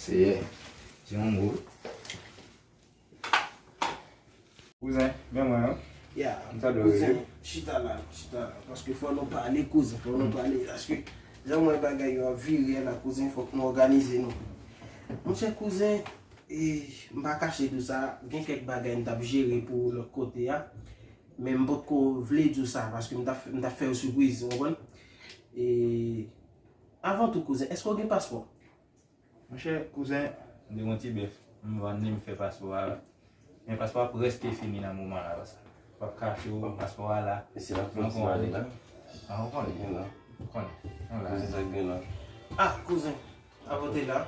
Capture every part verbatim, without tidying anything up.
Seyè, se yon mo. Kouzen, men mwen, wi. Ya, m salye w, kouzen, wi. Chita la, chita la. Paske fò nou pale, kouzen, fò nou pale. Paske jan m wè bagay yo ap vire la, kouzen, fòk nou òganize nou. Monchè, kouzen, e, m pa kache di w sa, gen kèk bagay m t ap jere pou lòt kote a. Men m potko vle di w sa, paske m t ap, m t ap fè w sipriz, ou konprann? E, avan tou, kouzen, èske w gen paspò? Monchè, kouzen, m te gen yon ti bèf, m vann li, m fè paspò a. Men paspò a prèske fini nan moman la, konsa. M p ap kache w, paspò a la. E se la m konnen. Ah, ou konnen? Gen la. Ou konnen. Ou la. Kouzen, sa gen la. Ah, kouzen, avan w te la.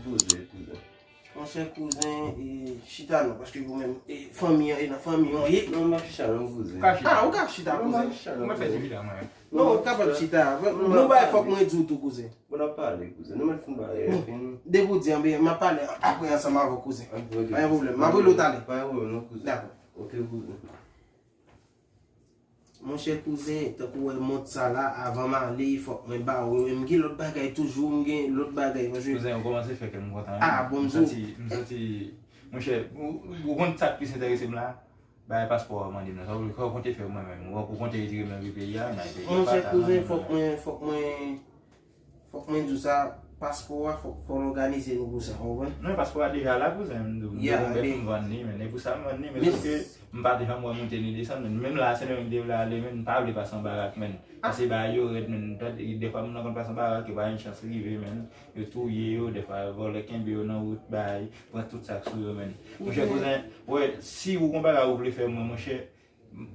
Poze, kouzen. Monchè, kouzen, e, chita non, paske ou menm, e, fanmi an, e nan fanmi an, ye. Non, m ap chita non, kouzen. Ka chita. Ah, ou ka chita, kouzen. Non, m ap chita non, kouzen. Mwen fè ti chita mwen. Non, ou kapab chita. Bon, bagay fòk mwen di w tou, kouzen. Bon, n ap pale, kouzen. Nou mèt fin pale, fini. Depi w di, anben, m ap pale apre ansanm avè w, kouzen. Pa gen pwoblèm. M ap rele w talè. Pa gen pwoblèm, non, kouzen. Dakò. Ok, kouzen. Monchè, kouzen, tankou w wè mont sa la, avan m ale, fòk mwen ba w yo. E m gen lòt bagay toujou, m gen lòt bagay, monchè. Kouzen, ou kòmanse fè kè m kontan, wi. Ah, bon, m santi, m santi, monchè, ou, ou konn sa k plis enterese m la? Bagay paspò a mande m nan. Sa w konte fè mwen menm? Ou konte retire m nan peyi a, nan peyi a. Monchè, kouzen, fòk mwen, fòk mwen, fòk mwen di w sa, paspò a, fòk, fòk n òganize nou pou sa, ou konprann? Non, paspò a deja la, kouzen, m di w, m te gen bèf m vann li, men e pou sa m vann li, men sòf ke m pa t janm wè moute ni desann, men menm la, se nan menm de la ale, men m pa vle pase anba rak, men. Paske bagay yo rèd, men. Dèfwa moun nan konn pase anba rak, yo pa gen chans rive, men. Yo touye yo, dèfwa vòlè kenbe yo nan wout, bay, pran tout sa k sou yo, men. Monchè, kouzen, wè, si ou gon bagay ou vle fè mwen, monchè,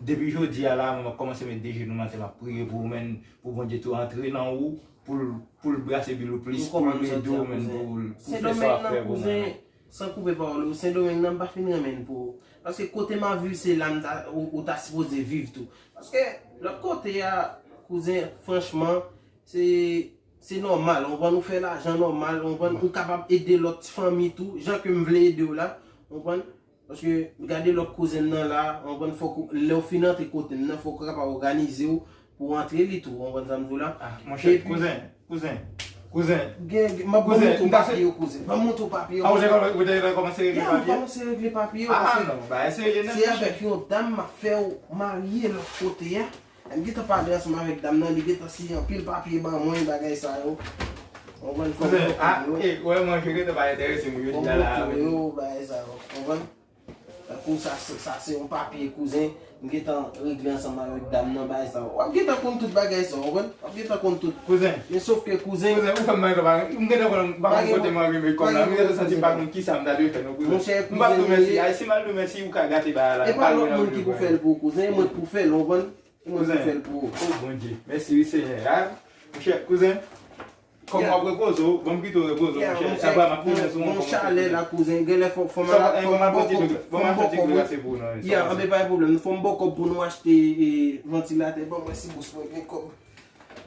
depi jodi a la, mwen m ap kòmanse met de jenou m atè, m ap priye pou ou, men, pou Bondye tou antre nan ou, pou l, pou l brase bil ou plis, pou l ede w, men, pou l, pou fè sa w ap fè pou mwen, men. San koupe pawòl ou, Sendomeng nan, m pa fin renmen l pou ou. Paske kote m ap viv, se la m ta, ou, ou ta sipoze viv tou. Paske lòt kote a, kouzen, franchman, se, se nòmal, ou konprann, ou fè lajan nòmal, ou konprann, ou kapab ede lòt ti fanmi tou, jan ke m vle ede w la, ou konprann. Paske gade lòt kouzen m nan la, ou konprann, fòk ou, lè w fin antre kote m nan, fòk ou kapab òganize w pou w antre li tou, ou konprann sa m di w la? Ah, monchè, kouzen, kouzen, kouzen. Gen, gen, m ap montre w papye yo, kouzen. M ap montre w papye yo. Ah, ou te kòmanse regle papye? Ya, m kòmanse regle papye yo, paske non, bagay serye nèt, monchè. Se avèk yon dam m ap fè w marye lòt kote a. M gentan pale ansanm avèk dam nan, li gentan siyen anpil papye ban mwen, bagay sa yo. Ou konprann, fò m montre w yo. Kouzen, ah, eh, wè, mwen, je gentan pa enterese m jodi a la, wi. Fò m montre w yo, bagay sa yo. Ou konprann? Tankou sa, sa, sa se yon papye, kouzen. M gentan regle ansanm avèk dam nan, bagay sa yo. W ap gentan konn tout bagay sa yo, ou konprann? W ap gentan konn tout. Kouzen. Men sòf ke, kouzen. Kouzen, ou fè m manje, m gentan konn, m pa konn kote m anvi met kòm la. M gentan santi m pa konn kisa m ta dwe fè, non, kouzen. Monchè, kouzen. M p ap di w mèsi. Ay, si m al di w mèsi, ou ka gate bagay la. E pa lòt moun ki pou fè l pou ou, kouzen. E mwen k pou fè l, ou konprann? Mwen ki fè l pou ou. Oh, Bondye. Mèsi, wi, Senyè. A, monchè, kouzen, kòm w ap repoze w, ban m kite w repoze w, monchè. Sa va, m ap tounen sou yon kòmantè. Gon chalè la, kouzen. Genlè fò, fò m al, fò m bò kòb, fò m bò kòb, wi. Ya, anben, pa gen pwoblèm. Fò m bò kòb pou nou achte, e, vantilatè. Ban mwen si bous mwen gen kòb.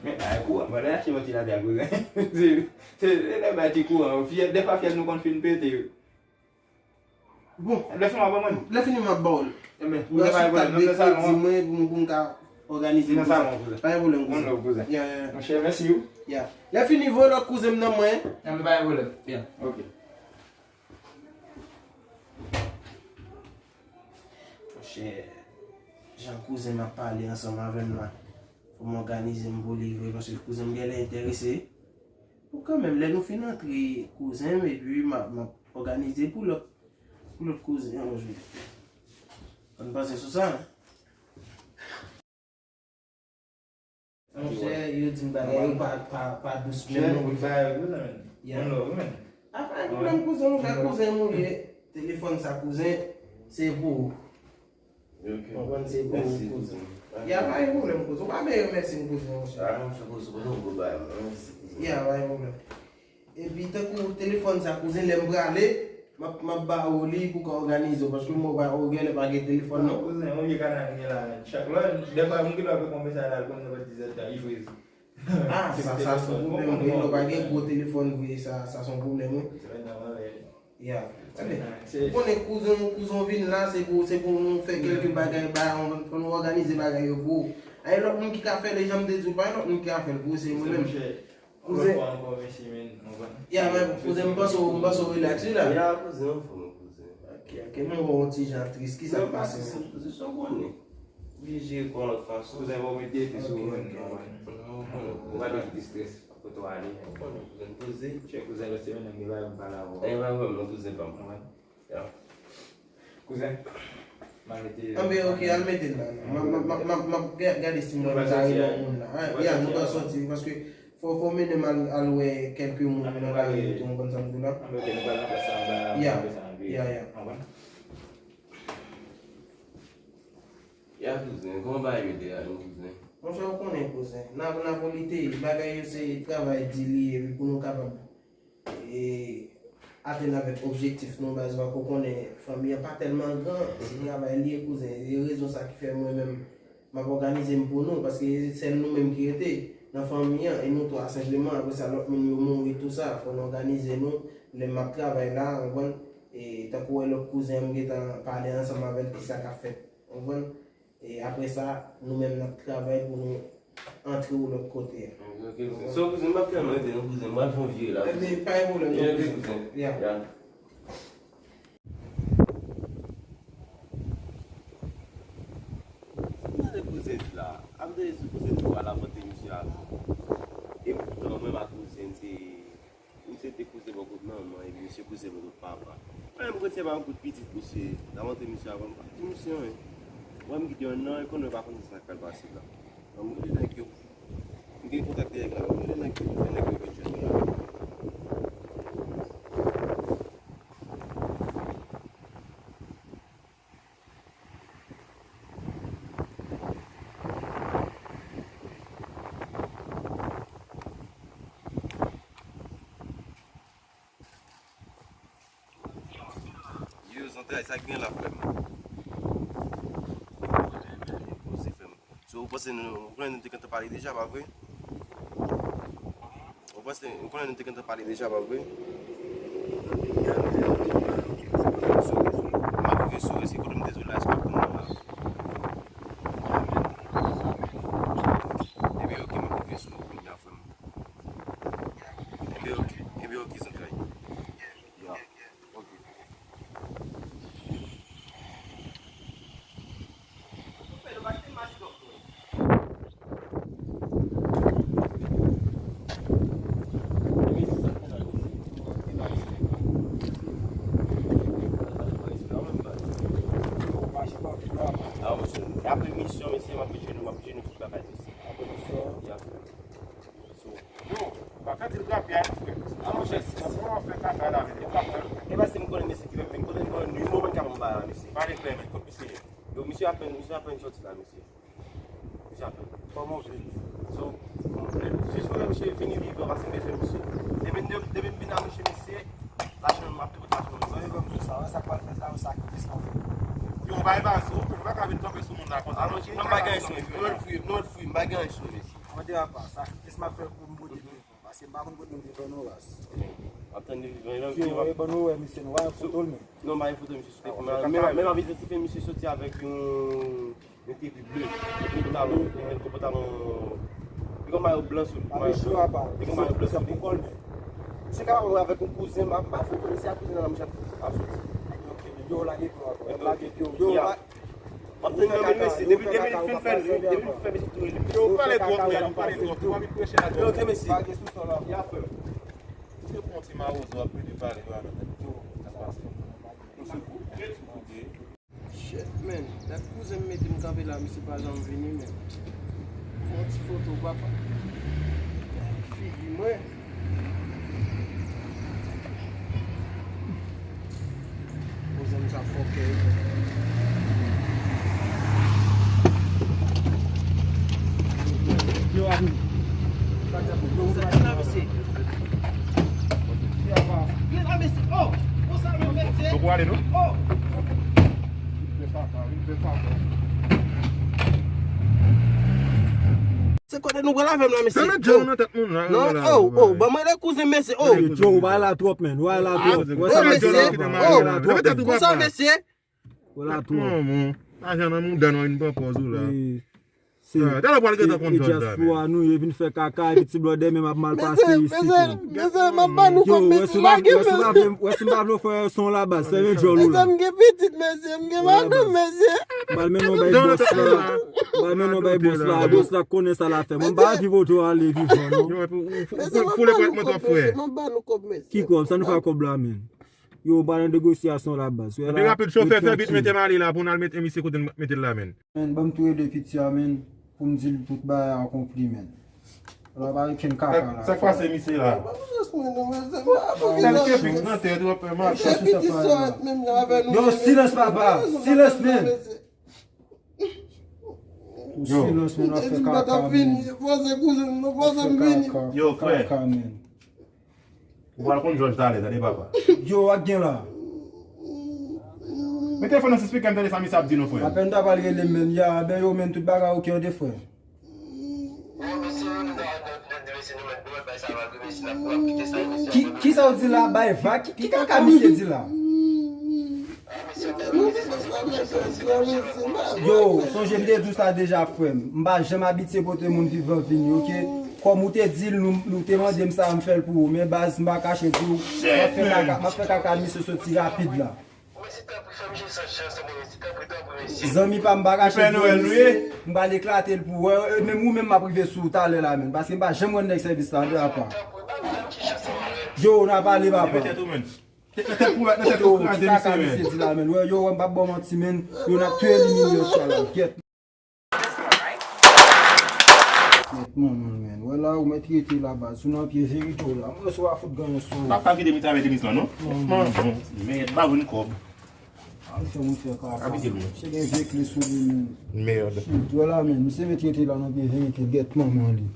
Men, ay, kouran, mwen achte vantilatè a, kouzen. Se, se, se lè bay ti kouran, fyèl, dèfwa fyèl nou konn fin pete. Bon. Lè fini w ap ban mwen? Lè fini m ap ba w l. Enben, ou ta bay pwoblèm, nan salon an. Di mwen pou m, pou m ka òganize l pou sa. Nan salon, kouzen. Pa gen pwoblèm, kouzen. One love, kouzen. Ya, ya, ya. Monchè, mèsi, wi. Ya. Lè fini, voye lòt kouzen m nan mwen. Enben, pa gen pwoblèm. Ya. Ok. Monchè, jan kouzen m ap pale ansanm avè m la, fò m òganize m pou li vre, paske kouzen m genlè enterese. Bon, kanmenm, lè nou fin antre kouzen m, epi m ap, m ap òganize pou lòt, pou lòt kouzen an jodi. Ann panse sou sa. Monchè, yo di m bagay yo pa, pa, pa dous menm non. Monchè, yo di bagay yo dous menm. Ya. One love, man. A pa gen pwoblèm, kouzen, monchè, kouzen m ou ye. Telefòn sa, kouzen, se pou ou. Ok. Konprann, se pou ou, kouzen. Ya, pa gen pwoblèm, kouzen. Ou pa bezwen remèsye m, kouzen, monchè. A, monchè, kouzen, ou pa gen pwoblèm. Mèsi, kouzen. Ya, pa gen pwoblèm. Epi, tankou telefòn sa, kouzen, lè m prale, m ap, m ap ba ou li pou w ka òganize w, paske mwen pa, ou genlè pa gen telefòn, non? Kouzen, yon vye kanal gen la, men. Chak lè, dèfwa, moun ki lè ap konprann sa la, l konn nan dizèt tan, li friz. Ah, sa, sa se yon pwoblèm vre, lè w pa gen gwo telefòn vre, sa, sa se yon pwoblèm, wi. Se menm nan mwen, men. Ya. Ou konnen kouzen, kouzen w vin la, se pou, se pou nou fè kèlke bagay, ba, pou nou òganize bagay yo pou ou. A, e lòt moun ki ka fè l, e jan m te di w, pa e lòt moun ki ka fè l pou ou, se mwen menm. Kouzen. Ankò, ankò, mèsi, men, nou konn. Ya, men, kouzen, m panse w, m panse w rilaks, wi, la. Ya, kouzen, anfòm, kouzen. Ok, ok, mwen wè w ti jan tris, kisa k pase? Non, pa tris, kouzen, sa w konnen. Oblije kon lòt fason. Kouzen, bon, mete epi sou ou, men, nou konn. Ou pa dwe kite strès kote w ale. Ou konnen, kouzen, poze. Chè kouzen, lòt semèn, nan gen bagay pou m pale avè w. E, pa gen pwoblèm, non, kouzen pa m. Ou konn. Ya. Kouzen, m al mete. Anben, ok, al mete l la. M ap, m ap, m ap, m ap, m ap ga-, gade si mwen m ka rele yon moun la. Ah, ya, nou ka sòti, paske fò, fò w mennen m al, al wè kèlke moun nan lari yo tou, ou konprann sa m di w la? Anben, ok, nou pral nan plas sa anba, ya, anba sa anba. Ya, ya. Ou konprann? Ya, kouzen, kòman bagay yo te a, non, kouzen? Monchè, ou konnen, kouzen. Nan, nan polite, bagay yo se travay di li ye, wi, pou nou kapab e, atenn avèk objektif nou, baz, paske w konnen fanmi an pa tèlman gran, se travay li ye, kouzen. E rezon sa ki fè mwen menm, m ap òganize m pou nou, paske se sèl nou menm ki rete nan fanmi an, e nou twa senpleman, apre sa, lòt moun yo mouri, tou sa, fò n òganize nou, lè m ap travay la, w konprann, e tankou w wè lòt kouzen an, m gentan pale ansanm avè l, kisa k ap fèt, w konprann? E apre sa, nou menm n ap travay pou nou antre w lòt kote a. Ok, kouzen. So, kouzen, m ap fè mwen rete non, kouzen. M pral fè yon vire la, kouzen. Ebyen, pa gen pwoblèm non, kouzen. Ya. Ya. Sa m tande kouzen di la, m tande kouzen di w al avante misye a. E poutan mwen m ak kouzen se Misye te kouzen bò kot manman, epi misye kouzen bò kot papa. Mwen menm, kouzen pa yon kout pitit misye, nan montre misye avan, m pa di misye anyen. Mwen, m kite yon nan, e konnen w pa konn sa k pral pase la. Mwen, m rele nèg yo. M gen kontak dirèk la, m rele nèg yo, m fè nèg yo vin jwenn mwen la. Yo, zantray, sa k gen la, frè m? Poze, frè m. So, ou panse nou, ou konnen nou te gentan pale deja, pa vre? Ou panse, ou konnen nou te gentan pale deja, pa vre? So, m ap rive sou ou, èske kote m te di w la, èske w ap konn mwen la? Ebyen, ok, m ap rive sou ou kounye a, frè m. Ebyen, ok, ebyen, ok, zantray. Ya, ok. Apre misyon, mesye, m ap jwenn nou, m ap jwenn nou tout bagay, mesye. Apre misyon. Ya. Yo, pa fè ti l grapi a non, frè. A, monchè, si, si w ap fè kaka la, men, yo pa pran. E pa si m konnen mesye ki fè, men konnen m konnen nimewo moun k ap anba la, mesye. Pale klè, men, kot misye ye? Yo, misye apèn, misye apèn sòti la, mesye. Misye apèn. Kòman w vle? So, jis pou misye vini vivan, paske m bezwen misye. Depi, depi m vin a misye, mesye, lajan m ap tout lajan m. Sa e ban m sa, wè sa k pral fèt la, wè sakrifis m ap fè. Yo, bay baz, ou pa ka vin kanpe sou moun la konsa. A, monchè, m pa gen anyen sou mwen, frè. Non, frè, non, frè, m pa gen anyen sou mwen, mesye. Mwen te apa, sakrifis m ap fè pou m pote devan, paske m pa konn pote m devan non, ras. M ap tann li vivan, li vivan. Yo, e ban nou wè misye, nou pa gen foto l menm. Non, m pa gen foto misye sou telefòn nan. Men, men m ap idantifye misye soti avèk yon, yon kepi ble, yon pantalon, yon pantalon, li gen mayo blan sou li. Li gen mayo blan sou li. Misye kapab wè avèk yon kouzen, m pa, m pa foto misye ak kouzen nan, misye ap soti. Yo, lage pye w, lage pye w. Yo, m ap tann nan men mesye, depi, depi l fin fè, depi l fè mesye tou li. Yo, ou pale twòp, men, ou pale twòp, ou pa vin preche la twòp. Ok, mesye. Ya, frè. Se bon ti mawozo ap vini pale yo a nan tèt yo. Sa pase. Nou sou kou. Sou kou de. Shit, man. Dat kouzen m mete m kanpe la, misye pa janm vini, man. Fè yon ti foto, papa. Figi mwen. Kouzen m sa fòkè. Yo, a vini. Sa k ap fèt? Sa k ap fèt? Vin la, mesye. Oh! Konsa menm, mesye. Nou pou ale, nou? Oh! Se kote nou pral avè m la, mesye? Tande djòl nan tèt moun la. Non, oh, oh, ban mwen le kouzen, mesye, oh. Yo, ou bay la twòp, man, ou bay la twòp. Wè sa, mesye, oh. Konsa, mesye. Ou la twòp. Lajan nan mouda nou, vin pran pòz ou la. Talè pral gentan konn jòj la, men. Dyaspora nou, yo vin fè kaka, epi ti blòdè menm ap mal pase isit, men. Mezanmi, m ap ba nou kòb, mesye, lage, mesye. Wè si m pa vle fè son la baz, fèmen djòl ou la. Mesye, m gen pitit, mesye, m gen madanm, mesye. M al mennen w bay bòs la. M al mennen w bay bòs la, bòs la konnen sa l ap fè. Mwen m pa viv oto ale vivan, non. Foule pòt mwen twòp, frè. Ki kòb? Sa nou fè ak kòb la, men? Yo, pa nan negosyasyon la baz. Epi rapid, chofè, fè vit, mete m ale la pou n al mete misye kote n mete l la, men. Men, ban m touye de piti a, men, pou m di l tout bagay akonpli, men. La pa gen kaka la. Sa k pase misye la? Yo, silans, papa. Silans, men. Silans, men, w ap fè kaka, men. Yo, frè. Ou pral konn jòj talè, tande papa. Yo, w ap gen la. Men telefòn nan sou spikè, m tande sa misye ap di nou, frè. Apèn ta pral rele m, men, ya, ben yo, men, tout bagay oke, an de frè. Ki, ki sa w di la, bay vag? Ki, ki kaka misye di la? Yo, sonje m te di w sa deja, frè m. M pa janm abitye pote moun vivan vini, oke? Kòm ou te di l, nou, nou te mande m sa, m fè l pou ou. Men baz, m pa kache di w, m ap fè kaka, m ap fè kaka misye soti rapid la. Zanmi pa m, m pa kache di w, misye, m pral eklate l pou ou. Menm ou menm m ap rive sou ou talè la, menm. Paske m pa janm rann nèg sèvis la, de apa. Yo, n a pale, papa. Nan tèt ou, nan tèt ou kraze misye, men. Yo, m p ap ba w manti, men. Yo, n ap tou elimine yo, sa la. Gyèt. Gyèt, manman, men. Wè la, ou mèt rete la, baz. Ou nan pye verite w la. Mwen, si w a fout ganyan sou ou. Papa kite m travay tenis lan, non? Manman. Mèd, ba vin kòb. Al fè moun fè kaka. Abite l, men. Misye gen vye kle sou li, men. Mèd. Shit, wè la, men. Misye mèt rete la nan pye verite. Gyèt, manman, li.